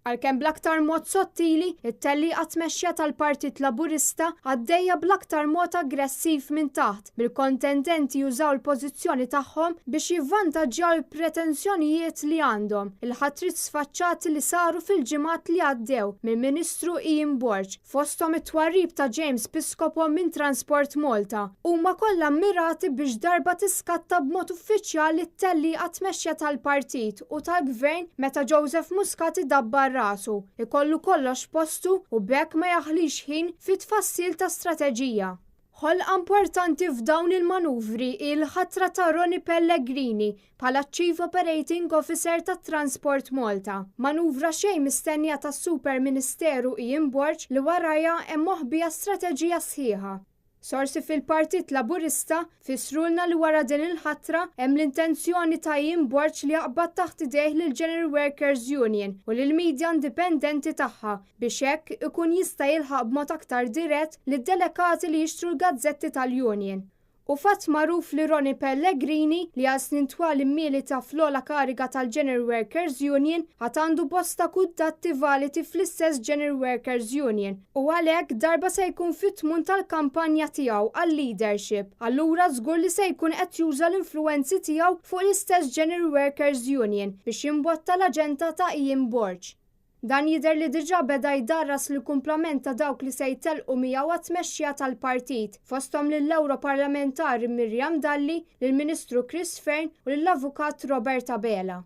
Għalkemm bl-aktar mod sottili, it-tellieqa tmexxija tal-Partit Laburista għaddejja bl-aktar mod aggressiv minn taħt, bil-kontendenti jużaw il-pożizzjoni tagħhom biex jivvantaġġjaw il-pretensjonijiet li għandhom, il-ħatriet sfaċċati li saru fil-ġimgħat li għaddew mill-Ministru Ian Borg, fosthom it-twarrib ta' James Piscopo minn Transport Malta, huma kollha mmirati biex darba tiskatta b'mod uffiċjali t-tellieqa tmexxija tal-partit u tal-Gvern meta Joseph Muscat idabbar rasu, ikollu kollox f'postu u b'hekk ma jaħlix ħin fit-tfassil ta' strateġija. Ħolqa importanti f'dawn il-manuvri hi l-ħatra ta' Ronnie Pellegrini bħala Chief Operating Officer ta' Transport Malta. Manuvra xejn mistennija tas-Super Ministeru Ian Borg li warajha hemm moħbija strateġija sħiħa. Sorsi fil-Partit Laburista fissrulna li wara din il-ħatra hemm l-intenzjoni ta' Ian Borg li jaqbad taħt idejh lill-General Workers Union u lill-media indipendenti tagħha biex hekk ikun jista' jilħaq b'mod aktar dirett lid-delegati li jixtru l-gazzetti tal-union. Hu fatt magħruf li Ronnie Pellegrini, li għal snin twal immilita fl-ogħla kariga tal-General Workers Union, għad għandu bosta kuntatti validi fl-istess General Workers Union u għalhekk darba se jkun fit-tmun tal-kampanja tiegħu għal-leadership, allura żgur li se jkun qed juża l-influwenzi tiegħu fuq l-istess General Workers Union biex jimbotta l-aġenda ta' Ian Borg. Dan jidher li diġà beda jdarras lill-kumplament ta' dawk li se jtellqu miegħu għat-tmexxija tal-partit, fosthom lill-Ewroparlamentari Miriam Dalli, lill-Ministru Chris Fearne u lill-Avukat Robert Abela.